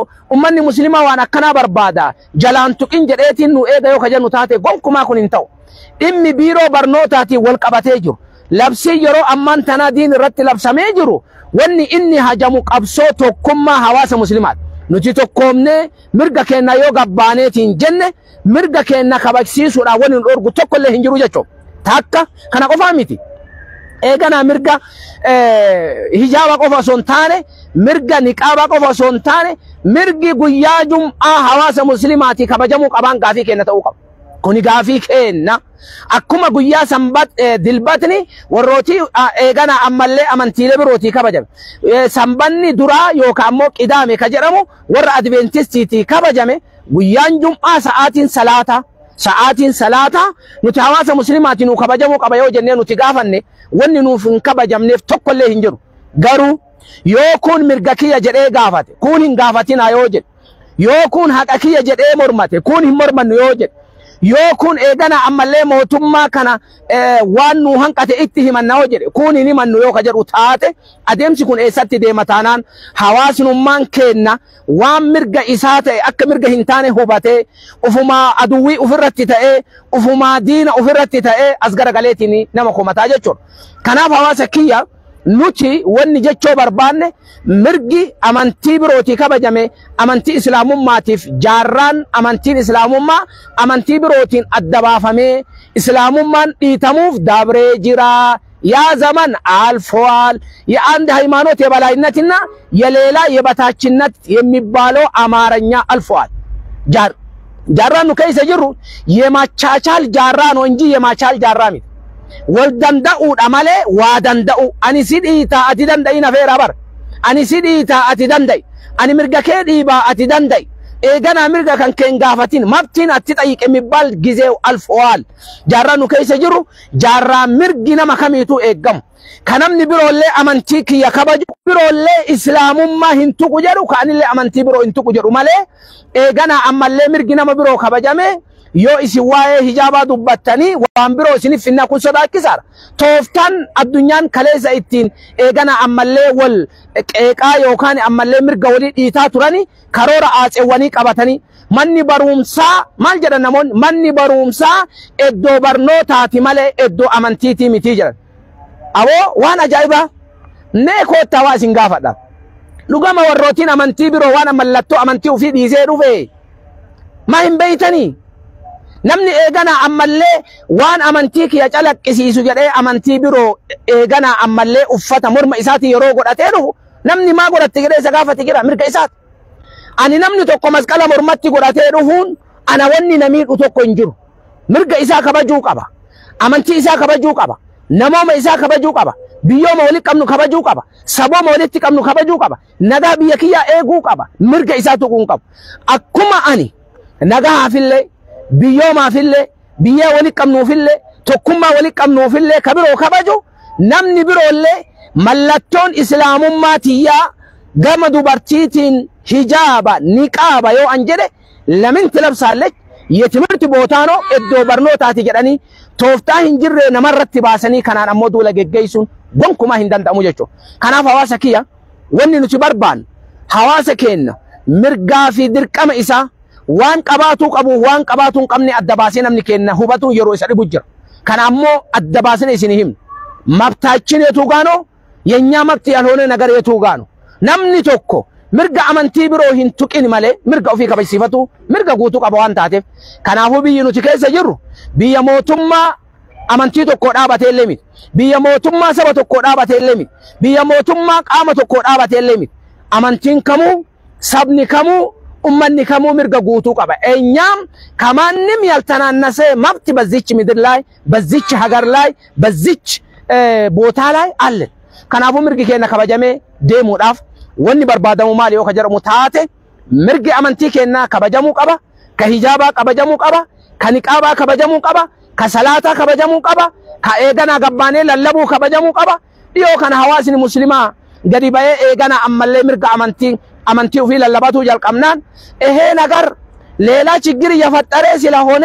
Aboo, ummanni muslimaa waan akkanaa barbaada, jalaan tuqin jedheetiin nu eega yoo ka jennu taate, gonkumaa kun hin ta'u. Dhimmi biiroo barnootaatiin wal qabatee jiru, labsii yeroo ammaan tanaa diin irratti labsamee jiru, wanni inni hajamu qabsoo tokkummaa hawaasa muslimaati. Nuti tokkoomnee mirga keenya yoo gabbaaneetiin jenne, mirga keenya kabajsiisuudhaan wanni nu dhorgu tokkollee hin jiru jechuudha. Takka kana qofaa miti. Eeganaa mirga hijaaba qofa osoo hin taane, mirga niqaaba qofa osoo hin taane, mirgi guyyaa jum'aa hawaasa muslimaatii kabajamuu qabaan gaafii keenya ta'uu qaba. Kuni gaafii keenya. Akkuma guyyaa sanbat dilbatni warrootii eeganaa ammallee amantiilee birootii kabajame. Sanbanni duraa yookaan ammoo qidaame ka jedhamu warra adventistiitii kabajame, guyyaan jum'aa sa'aatiin salaataa. Sa'aatiin salaataa nuti hawaasa muslimaatii nu kabajamuu qaba yoo jennee nuti gaafanne, wanni nuuf hin kabajamneef tokkollee hin jiru. Garuu yoo kun mirga kiyya jedhee gaafate, kun hin gaafatinaa yoo jedhe, yoo kun haqa kiyya jedhee mormate, kun hin mormannu yoo jedhe, yoo kun eegana ammallee mootummaa kana waan nu hanqate itti himanna yoo jedhe, kun hin himannu yoo ka jedhu taate, adeemsi kun eessatti deema taanaan, hawaasnummaan keenna waan mirga isaa ta'e akka mirga hin taane hubatee, ufumaa aduwwii ofirratti ta'ee, ufumaa diina ofirratti ta'ee as garagaleetiin nama komataa jechuudha. Kanaaf hawaasa kiyya, nuti wanni jechoo barbaanne, mirgi amantii birootii kabajame amantii islaamummaatiif jaarraan amantiin islaamummaa amantii birootiin adda baafamee islaamummaan dhiitamuuf dabree jira. ያ ዘመን አልፏል። የአንድ ሃይማኖት የበላይነትና የሌላ የበታችነት የሚባለው አማርኛ አልፏል። Jaarraan nu keessa jirru የማቻቻል jaarraa ነው እንጂ የማቻል jaarraa miti. Wal danda'uudha malee waa danda'u. Ani si dhiitaa ati danda'i nafeera bar. Ani si dhiitaa ati danda'i. Ani mirga kee dhiibaa ati danda'i. Eeganaa mirga kan keen gaafatin መብትን አትጠይቅ የሚባል ጊዜው አልፈዋል። Jaarraa nu keessa jiru jaarraa mirgi nama kamiitu eeggamu. Ka namni biroollee amantii kiyya kabaju, biroollee islaamummaa hin tuqu jedhu, ka anillee amantii biroo hin tuqu jedhu malee, eeganaa ammallee mirgi nama biroo kabajame yoo isin waa'ee hijaabaa dubbattanii waan biroo isiniif finnaa, kun sodaachisaadha. Tooftaan addunyaan kaleessa ittiin eeganaa ammallee wal qeeqaa yookaan ammallee mirga walii dhiitaa turani karoora aaceewwanii qabatanii, manni barumsaa maal jedhan namoonni, manni barumsaa iddoo barnootaati malee iddoo amantiitii mitii jedhan. Aboo, waan ajaa'ibaa mee koottaa waa isin gaafadha. Dhugama warrootiin amantii biroo waan mallattoo amantii ofii dhiisee dhufe maa hin beeytanii? Namni eeganaa ammallee waan amantii kiyya calaqqisiisu jedhee amantii biroo eeganaa ammallee uffata morma isaatii yeroo godhatee dhufu, namni maa godhatte jedhee isa gaafate jira? Mirga isaati. Ani namni tokko masqala mormatti godhatee dhufuun ana wanni na miidhu tokko hin jiru. Mirga isaa kabajuu qaba. Amantii isaa kabajuu qaba. Namooma isaa kabajuu qaba. Biyyooma walitti qabnu kabajuu qaba. Sabooma walitti qabnu kabajuu qaba. Nagaa biyya kiyyaa eeguu qaba. Mirga isaa tuquu hin qabu. Akkuma ani nagahaafillee, biyyoomaafillee, biyya walitti qabnuufillee, tokkummaa walitti qabnuufillee ka biroo kabaju, namni biroollee mallattoon islaamummaa tiyyaa gama dubartiitiin hijaaba niqaaba yoo an jedhe, ለምን ትለብሳለች, የትምህርት ቦታ ነው, iddoo barnootaati jedhanii tooftaa hin jirre namarratti baasanii kanaan ammoo duula geggeessuun gonkumaa hin danda'amu jechuudha. Kanaaf hawaasa kiyya, wanni nuti barbaannu hawaasa keenya mirgaa fi dirqama isaa, waan qabaatuu qabu, waan qabaatuu hin qabne adda baasee namni keenya hubatu yeroo isa dhibu jira. Kana ammoo adda baasnee isin himnu. መብታችን የቱ ጋ ነው? የኛ መብት ያልሆነ ነገር የቱ ጋ ነው? Namni tokko mirga amantii biroo hin tuqin malee mirga ofii kabajsiifatu mirga guutuu qaba waan taateef. Kanaafuu biyyi nuti keessa jirru biyya mootummaa amantii tokko dhaabatee illee miti. Biyya mootummaa saba tokko dhaabatee illee miti. Biyya mootummaa qaama tokko dhaabatee illee miti. Amantiin kamuu, sabni kamuu, ummanni kamuu mirga guutuu qaba. እኛም ከማንም ያልተናነሰ መብት በዚች ምድር ላይ፣ በዚች ሀገር ላይ፣ በዚች ቦታ ላይ አለን። Kanaafuu mirgi keenya kabajamee deemuudhaaf wanni barbaadamu maali yoo ka jedhamu taate, mirgi amantii keenyaa kabajamuu qaba, ka hijaabaa kabajamuu qaba, ka niqaabaa kabajamuu qaba, ka salaataa kabajamuu qaba, ka eeganaa gabbaanee lallabuu kabajamuu qaba. Dhiyoo kana hawaasni muslimaa gadi ba'ee eeganaa ammallee mirga amantii ofii lallabatuu jalqabnaan, ይሄ ነገር ሌላ ችግር እየፈጠረ ስለሆነ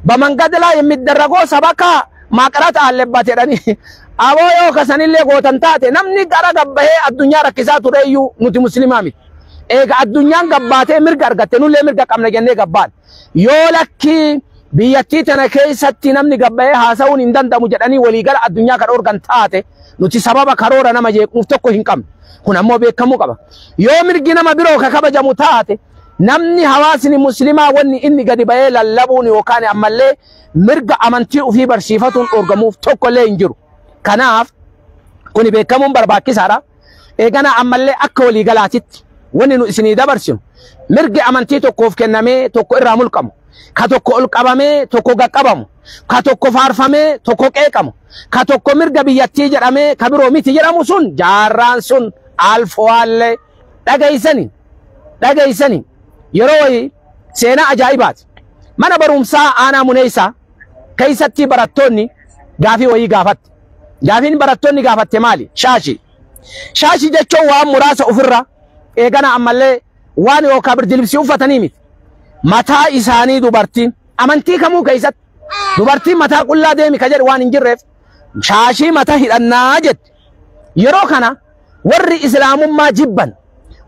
በመንገድ ላይ የሚደረገው ሰበካ ማቅረት አለበት jedhanii, aboo, yoo kasanillee gootan taate, namni gara gabbahee addunyaa rakkisaa tureyyuu nuti muslimaa miti. Eega addunyaan gabbaatee mirga argatte nullee mirga qabna jennee gabbaan. Yoo lakkii biyyattii tana keessatti namni gabbayee haasa'uun hin danda'amu jedhanii waliigala addunyaa kan organ taate nuti sababa karoora nama jeequuf tokko hin qabnu. Kun ammoo beekamuu qaba. Yoo mirgi nama biroo ka kabajamu taate namni hawaasni muslimaa wanni inni gadi ba'ee lallabuun yookaan ammallee mirga amantii ofii barsiifatuun dhorgamuuf tokkollee hin jiru. Kanaaf kuni beekamuun barbaachisaadha. Eegana ammallee akka waliigalaatitti wanni nu isinii dabarsinu mirgi amantii tokkoof kennamee tokko irraa mulqamu. Ka tokko ol qabamee tokko gaqqabamu. Ka tokko faarfamee tokko qeeqamu. Ka tokko mirga biyyattii jedhamee ka biroo miti jedhamu sun jaarraan sun alfowaallee dhageessanii dhageessanii yeroo wayii seenaa ajaa'ibaati. Mana barumsaa aanaa muneessaa keessatti barattoonni gaafii wayii gaafatte. Gaafiin barattoonni gaafatte maali? Shaashii. Shaashii jechuun waan muraasa ofirra eegana ammallee waan yookaan birdilibsii uffatanii miti. Mataa isaanii dubartiin amantii kamuu keessatti dubartiin mataa qullaa deemi ka jedhu waan hin jirreef shaashii mataa hidhannaa jette. Yeroo kana warri islaamummaa jibban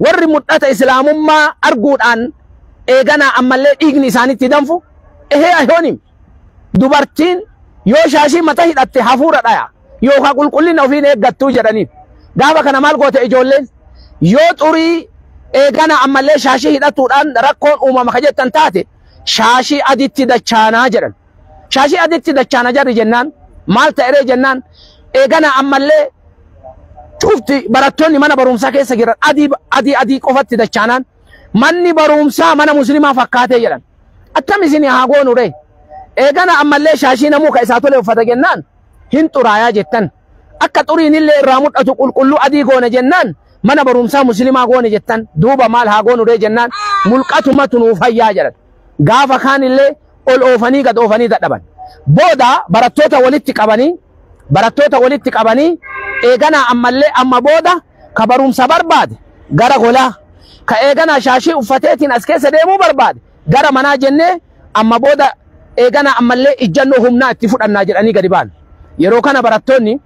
warri mul'ata islaamummaa arguudhaan eegana ammallee dhiigni isaanitti danfu ehee ahoonim dubartiin yoo shaashii mataa hidhatte hafuura dhaya yookaan qulqullina ofiin eeggattuu jedhaniin. Gaafa kana maal goote ijoolleen yoo xurii eegana ammallee shaashii hidhatuudhaan rakkoon uumama ka jettan taate shaashii aditti dachaanaa jedhan. Shaashii aditti dachaana jarri jennaan maal ta'eree jennaan eegana ammallee cufti barattoonni mana barumsaa keessa jiran adii adii adii qofatti dachaanaan manni barumsaa mana musliimaa fakkaatee jedhan. Attam isin haa goonu ree? Eegana ammallee shaashii namuu ka isaa tole uffata jennaan hin xuraayaa jettan. Akka xuriin illee irraa mul'atu qulqulluu adii goone jennaan mana barumsaa musliimaa goone jettan duuba maal haa goonu ree jennaan mul'atumatu nuuf fayyaa jedhan. Gaafa kaan illee ol oofanii gad oofanii dadhaban. Booda barattoota walitti qabanii eegana ammallee amma booda ka barumsa barbaade gara golaa ka eegana shaashii uffateetiin as keessa deemuu barbaade gara manaa jennee amma booda eegana ammallee ijjannoo humnaa itti fudhannaa jedhanii gadi ba'an. Yeroo kana barattoonni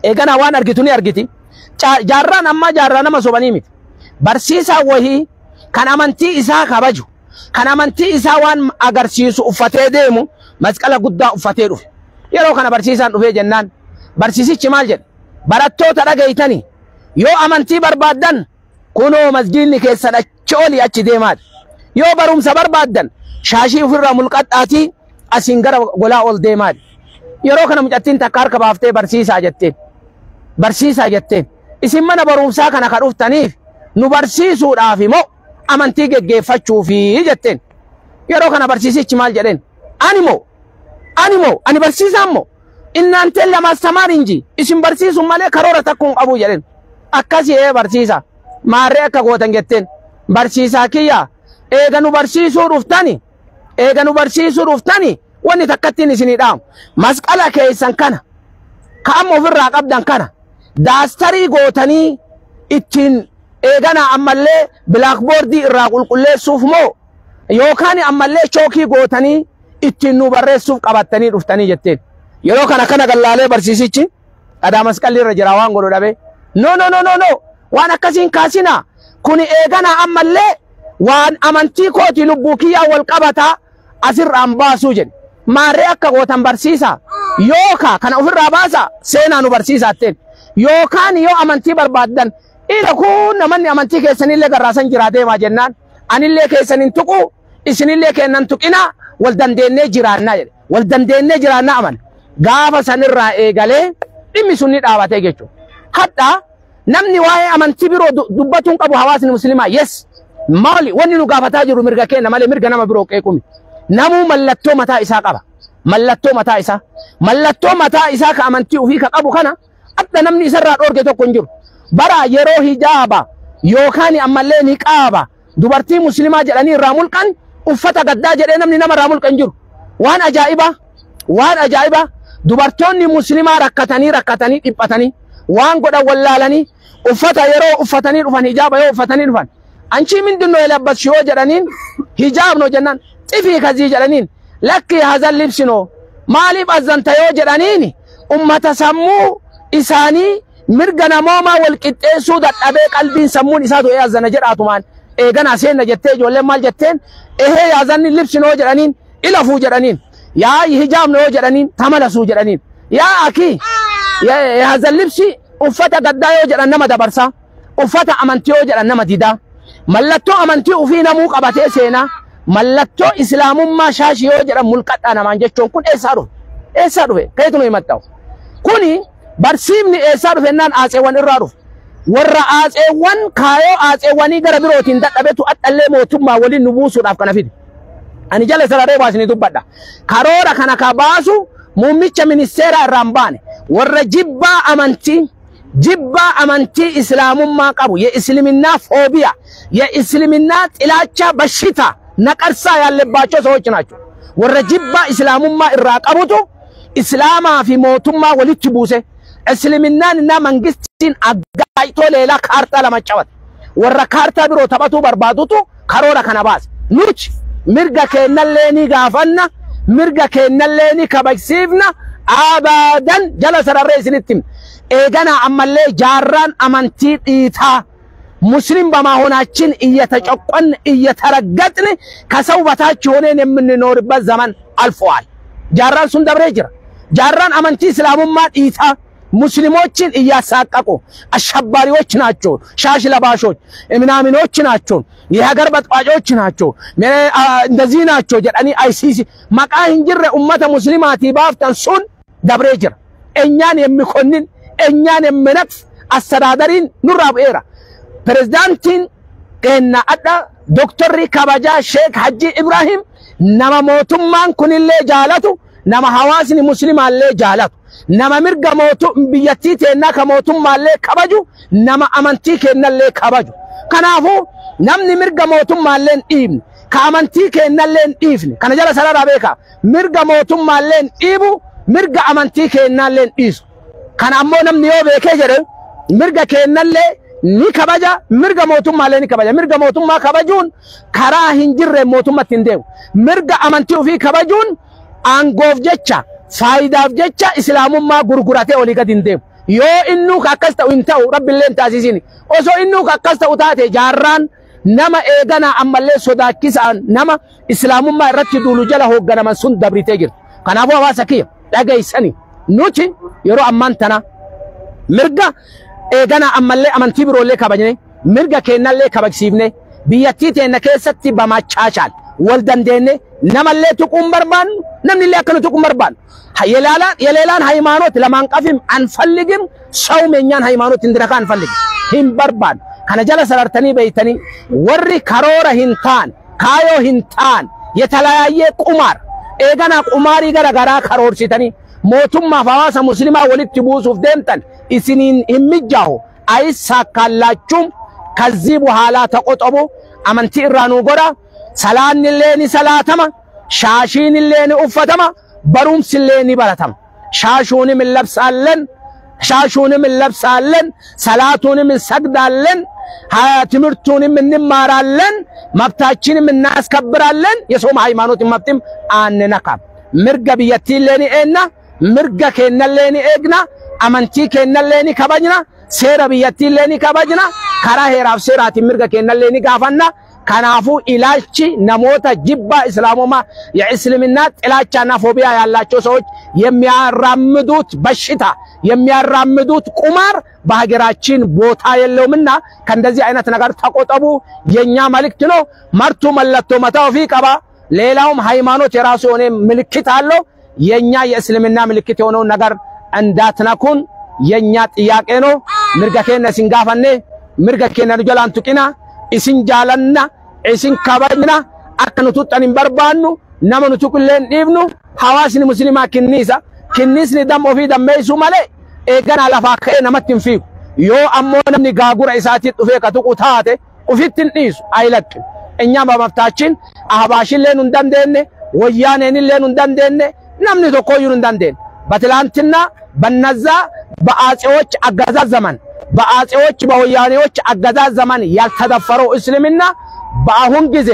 eegana waan argitu ni argiti. Jaarraan ammaa jaarraa nama sobanii miti. Barsiisaa wahii kan amantii isaa kabaju kan amantii isaa waan agarsiisu uffatee deemu masqala guddaa uffatee dhufe. Yeroo kana barsiisaan dhufee jennaan barsiisichi maal jedhe? Barattoota dhageeytanii yoo amantii barbaaddan kunoo masgiidni keessan achi olii achi deemaadha. Yoo barumsa barbaaddan shaashii ofirraa mulqadhaatii asiin gara golaa ol deemaadha. Yeroo kana mucattiin takka harka baaftee barsiisaa jetteen. Barsiisaa jetteen. Isin mana barumsaa kana ka dhuftaniif nu barsiisuudhaaf immoo amantii geggeeffachuufi jetteen. Yeroo kana barsiisichi maal jedheen? Ani moo ani barsiisaan moo እናንተን ለማስተማር እንጂ isin barsiisuun malee karoora takka hin qabu jedheen. Akkasii ee barsiisa maarree akka gootan jetteen barsiisaa kiyya eega nu barsiisuu dhuftani wanni takkattiin isinii dhaamu masqala keessan kana ka amma ofirraa qabdan kana daastarii gootanii ittiin eegana ammallee bilaakboordii irraa qulqulleessuuf moo yookaan ammallee chookii gootanii ittiin nu barreessuuf qabattanii dhuftanii jetteen. Yeroo kana kana gallaalee barsiisichi dhadaa masqalli irra jira waan godhu dhabe. No no no no no waan akkasiin kaasinaa kuni eegana ammallee waan amantii kooti lubbuu kiyyaa wal qabataa asirraan baasuu jedhe. Maarree akka gootan barsiisaa yookaan kana ofirraa baasaa seenaa nu barsiisaa jetteen yookaan yoo amantii barbaaddan ila kun namanni amantii keessanillee garraasan jiraa deemaa jennaan anillee keessan hin tuqu isinillee kennan tuqinaa wal dandeennee jiraannaa jedhe. Wal dandeennee jiraannaa aman. Gaafa sanirraa eegalee dhimmi sun ni dhaabatee jechuudha. Hadhaa namni waa'ee amantii biroo dubbatuun qabu hawaasni musliimaa yes maali wanni nu gaafataa jiru mirga keenya malee mirga nama biroo qeequmi. Namuu mallattoo mataa isaa qaba. Mallattoo mataa isaa. Mallattoo mataa isaa ka amantii ofii ka qabu kana adda namni isarraa dhoorge tokko hin jiru. Bara yeroo hijaaba yookaan ammallee niqaaba dubartii musliimaa jedhanii irraa mulqan uffata gaddaa jedhee namni nama irraa mulqan jiru. Waan ajaa'ibaa waan ajaa'ibaa dubartoonni musliimaa rakkatanii dhiphatanii waan godhan wallaalanii uffata yeroo uffatanii dhufan hijaaba yoo uffatanii dhufan አንቺ ምንድነው የለበስሽው jedhaniin hijaab ነው jennaan xifii kazii jedhaniin lakki hazan libsi ነው maaliif azzanta yoo jedhaniin ummata sammuu isaanii Mirga namoomaa wal qixxeessuu dadhabee qalbiin sammuun isaa du'ee yaazana jedhaatumaan eeganaa seenna jettee ijoolleen maal jetteen ehee yaazanni libsinoo jedhaniin ilafuu jedhaniin yaa hijaabnoo jedhaniin tamalasuu jedhaniin yaa akii yaazan libsi uffata gaddaa yoo jedhan nama dabarsaa uffata amantii yoo jedhan nama didaa mallattoo amantii ufii namuu qabatee seenaa mallattoo islaamummaa shaashii yoo jedhan mulqadhaa namaan jechuun kun eessaa dhufe eessaa dhufe keetu nu himatta'u kuni barsiifni eessaa dhufe naan aaceewwan irraa dhufe warra aaceewwan kaayoo aaceewwanii gara birootiin dadhabetu adhallee mootummaa waliin nu buusuudhaaf kana fide. Ani jala sararee baasni dubbadha. Karoora kana ka baasu muummicha ministeeraa irraa hin baane warra jibbaa amantii islaamummaa qabu የእስልምና ፎቢያ የእስልምና ጥላቻ በሽታ ነቀርሳ ያለባቸው ሰዎች ናቸው። warra jibbaa islaamummaa irraa qabutu islaamaa fi mootummaa walitti buuse እስልምናንና መንግስትን አጋጭቶ ሌላ ካርታ ለመጫወት warra kaartaa biroo taphatuu barbaadutu karoora kana baase. Nuti mirga keenyallee ni gaafanna, mirga keenyallee ni kabajsiifna, abadan jala sararree isinitti himna. Eeganaa ammallee jaarraan amantii dhiitaa ሙስሊም በመሆናችን እየተጨቆን እየተረገጥን ከሰው በታች ሆነን የምንኖርበት ዘመን አልፈዋል። jaarraan sun dabree jira. Jaarraan amantii islaamummaa dhiitaa ሙስሊሞችን እያሳቀቁ አሸባሪዎች ናቸው፣ ሻሽ ለባሾች ምናምኖች ናቸው፣ የሀገር በጥባጮች ናቸው፣ እንደዚህ ናቸው jedhanii አይሲሲ maqaa hin jirre ummata muslimaatii baaftan sun dabree jira. እኛን የሚኮንን እኛን የሚነቅፍ አስተዳደሪን nurraa bu'eera. Pirezidaantiin keenya adda Dooktarri kabajaa Sheek Hajji Ibrahim nama mootummaan kunillee jaalatu, nama hawaasni muslimaallee jaalatu, nama mirga biyyattii teennaa ka mootummaallee kabaju, nama amantii keennallee kabaju. Kanaafuu namni mirga mootummaallee hin dhiibne, ka amantii keennallee hin dhiifne, kana jala sararaa beekaa, mirga mootummaallee hin dhiibu, mirga amantii keennallee hin dhiisu. Kana ammoo namni yoo beekee jedhe mirga keennallee ni kabaja, mirga mootummaallee ni kabaja. Mirga mootummaa kabajuun karaa hin jirre mootummatti hin deemu. Mirga amantii ofii kabajuun aangoof jecha faayidaaf jecha islaamummaa gurguratee olii gadi hin deemu. Yoo innuu akkas ta'u hin ta'u rabbillee hin taasisini. Osoo innuu akkas ta'u taate jaarraan nama eeganaa ammallee sodaachisaan nama islaamummaa irratti duulu jala hoogganaman sun dabritee jirti. Kanaafuu hawaasa kiyya dhageessani nuti yeroo ammaan tana mirga eeganaa ammallee amantii biroollee kabajne mirga keennallee kabajsiifne biyyattii teenna keessatti bamachaachaan wal dandeenye namallee tuquun barbaannu namnillee akka nu tuquun barbaannu የሌላን ሃይማኖት ለማንቀፍም አንፈልግም። ሰውም የኛን ሃይማኖት እንዲነካ አንፈልግም። hin barbaannu. Kana jala sarartanii beeytanii warri karoora hin taane kaayoo hin taane የተለያየ ቁማር eeganaa qumaarii gara garaa karoorsitanii mootummaaf hawaasa muslimaa walitti buusuuf deemtan isiniin hin mijjaahu አይሳካላችሁም። ከዚህ በኋላ ተቆጠቡ። amantii irraa nuu godha. Salaannillee ni salaatama, shaashiinillee ni uffatama, barumsillee ni baratama. Shaashuunim እንለብሳለን፣ ሻሹንም እንለብሳለን፣ ሰላቱንም እንሰግዳለን፣ ትምህርቱንም እንማራለን፣ መብታችንም እናስከብራለን። የሰው ሃይማኖት መብትም አንነካም። Mirga biyyattiillee ni eegna, mirga keenyallee ni eegna, amantii keenyallee ni kabajna, seera biyyattiillee ni kabajna, karaa heeraaf seeraatiin mirga keenyallee ni gaafanna. Kanaafuu ilaalchi namoota jibbaa islaamummaa የእስልምና ጥላቻና ፎቢያ ያላቸው ሰዎች የሚያራምዱት በሽታ የሚያራምዱት ቁማር በሀገራችን ቦታ የለውምና ከእንደዚህ አይነት ነገር ተቆጠቡ። የኛ መልእክት ነው። Martuu mallattoo mataa ofii qaba። ሌላውም ሃይማኖት የራሱ የሆነ ምልክት አለው። የኛ የእስልምና ምልክት የሆነውን ነገር እንዳትነኩን የኛ ጥያቄ ነው። Mirga keenya isin gaafanne mirga keenya nu jalaan tuqina isin jaalanna isin kabajna akka nu tuxxan hin barbaannu nama nu tuqillee hin dhiifnu. Hawaasni muslimaa kinniisa kinniisni dam ofii dammeessuu malee eeganaa lafaa ka'ee namatti hin fiigu. Yoo ammoo namni gaagura isaatii dhufee ka tuqu taate ufitti hin dhiisu ayilaqqi. እኛ በመብታችን አህባሽን hin dandeenye ወያኔን hin dandeenye namni tokkoyyuu hin dandeenye. በትላንትና በነዛ በአጼዎች አገዛዝ ዘመን በአጼዎች በወያኔዎች አገዛዝ ዘመን ያልተደፈረው እስልምና በአሁን ጊዜ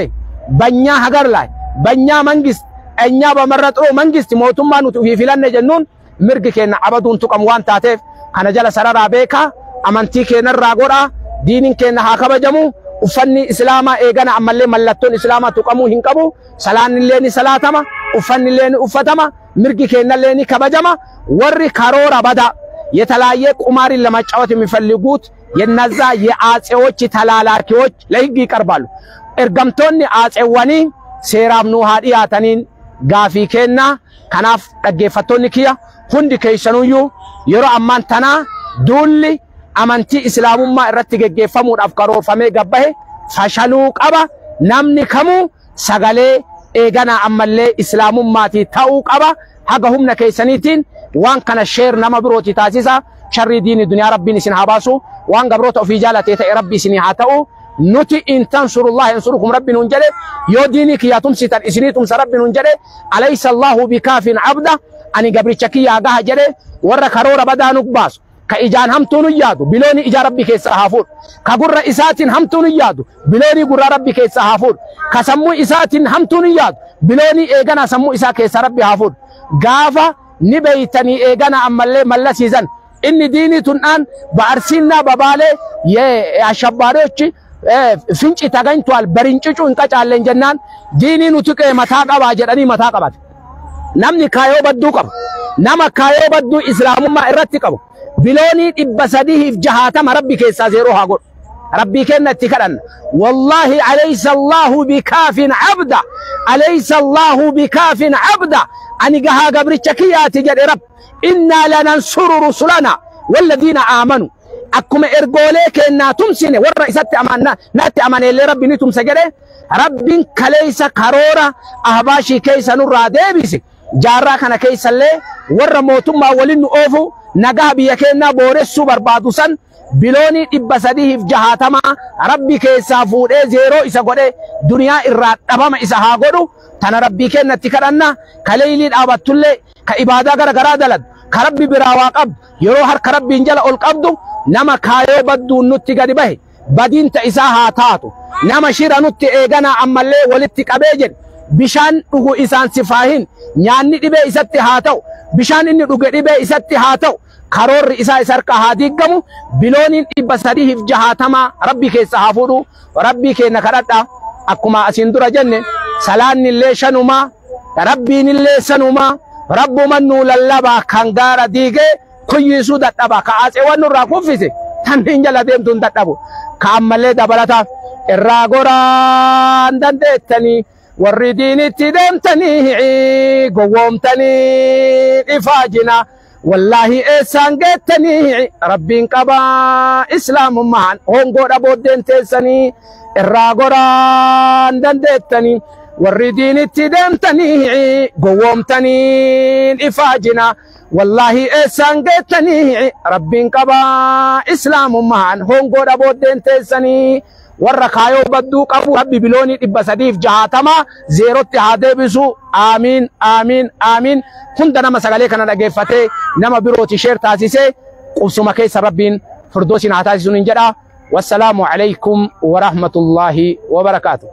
በእኛ ሀገር ላይ በእኛ መንግስት እኛ በመረጥነው መንግስት mootummaa nuti ofii filanne jennuun mirgi keenya abaduun tuqamu waan taateef Kana jala sararaa beekaa, amantii keenyarraa godhaa, diiniin keenya haa kabajamu. Uffanni islaamaa eegana ammallee mallattoon islaamaa tuqamuu hin qabu. Salaanni illee ni salaatama, uffanni illee ni uffatama, mirgi keenyallee ni kabajama. Warri karoora badaa የተለያየ ቁማርን ለመጫወት የሚፈልጉት የነዛ የአጼዎች ተላላኪዎች ለህግ ይቀርባሉ። Ergamtoonni atseewwanii seeraaf nu haa dhiyaataniin gaafii kenna. Kanaaf dhaggeeffattoonni kiyya hundi keessanuyyuu yeroo ammaan tanaa duulli amantii islaamummaa irratti geggeeffamuudhaaf karoorfamee gabbahe fashaluu qaba. Namni kamuu sagalee eeganaa ammallee islaamummaatii ta'uu qaba. Haga humna keessaniitiin waan kana share nama birooti taasisa. Sharrii diini duniyaa rabbiin isin haa baasu. Waan gabroota ofii jaalatee ta'e rabbi isinii haa ta'u. Nuti in tansurullah yansurukum rabbi nuun jedhe, yoo diinii kiyyaa tumsitan isinii tumsa rabbi nuun jedhe. Alaysa allahu bikaafin abda, ani gabricha kiyyaa gaha jedhe. Warra karoora badaa nu baasu, ka ijaan hamtuu nu yaadu, biloonii ija rabbi keessa haa fuudhu. Ka gurra isaatiin hamtuu nu yaadu, biloonii gurra rabbi keessa haa fuudhu. Ka sammuu isaatiin hamtuu nu yaadu, biloonii eeganaa sammuu isaa keessa rabbi haa fuudhu. Gaafa ni beeytanii eegana ammallee mallasiisan inni diinii tun'aan በአርሲና በባሌ የአሸባሪዎች ፍንጭ ተገኝቷል፣ በሪንጭጩ እንቀጫለን jennaan diinii nu tuqee mataa qabaa jedhanii mataa qabate. Namni kaayoo badduu qabu, nama kaayoo badduu islaamummaa irratti qabu, biloonii 360 rabbi keessaa zeeroo haa godhu. Rabbii kenna itti kadhanna. Wallaahi alaysa Allahu bikaafin abda, alaysa Allahu bikaafin abda, ani gahaa gabricha kiyyaati jedhe Rabbi. Innaa lanansuru rusulana walladhiina aamanu. Akkuma ergoolee kennaa tumsine warra isatti amanna natti amaneellee rabbi ni tumsa jedhe. Rabbiin kaleessa karoora ahbaashii keessa nurraa deebise. Jaarraa kana keessallee warra mootummaa waliin nu oofu nagaa biyya keenyaa booressuu barbaadu san biloonii 360 rabbi keessaa fuudhee zeeroo isa godhe duniyaa irraa dhabama isa haa godhu. Tana rabbii kennatti kadhanna. Ka leeylii dhaabattullee, ka ibaadaa gara garaa daladu, ka rabbi biraa waa qabdu, yeroo harka rabbiin jala ol qabdu, nama kaayoo badduun nutti gadi bahe badiinta isaa haa taatu. Nama shira nutti eeganaa ammallee walitti qabee jedhe bishaan dhugu isaan sifaahin nyaanni dhibee isatti haa ta'u, bishaan inni dhuge dhibee isatti haa ta'u, karoorri isaa isa harkaa haa diiggamu. Bilooniin 360 rabbi keessa haa fuudhu. Rabbii keenya kadhadha. Akkuma asiin dura jenne salaanni illee shanumaa, rabbiin illee sanumaa, rabbuman nuu lallabaa kan gaara diigee kuyyisuu dadhaba, ka atseewwan nurraa kuffise tanniin jala deemtuun dadhabu. Ka ammallee dabalata irraa goraan dandeettanii warri diinitti deemtanii gowwoomtanii ifaajina, wallaahi eessaan geettanii? Rabbiin qabaa islaamummaan hongoodha booddeen teessanii. Irraa goraan dandeettanii warri diinitti deemtanii gowwoomtanii ifaajina, wallaahi eessaan geettanii? Rabbiin qabaa islaamummaan hongoodha booddeen teessanii. Warra kaayoo badduu qabu rabbi biloonii 360 zeerotti haa deebisu. Aamiin, aamiin, aamiin. Hunda nama sagalee kana dhageeffatee nama birooti share taasisee qubsuma keessa rabbiin firdoosiin haa taasisuun hin jedha. Wassalaamu alaykum warahmatullaahi wabarakaatu.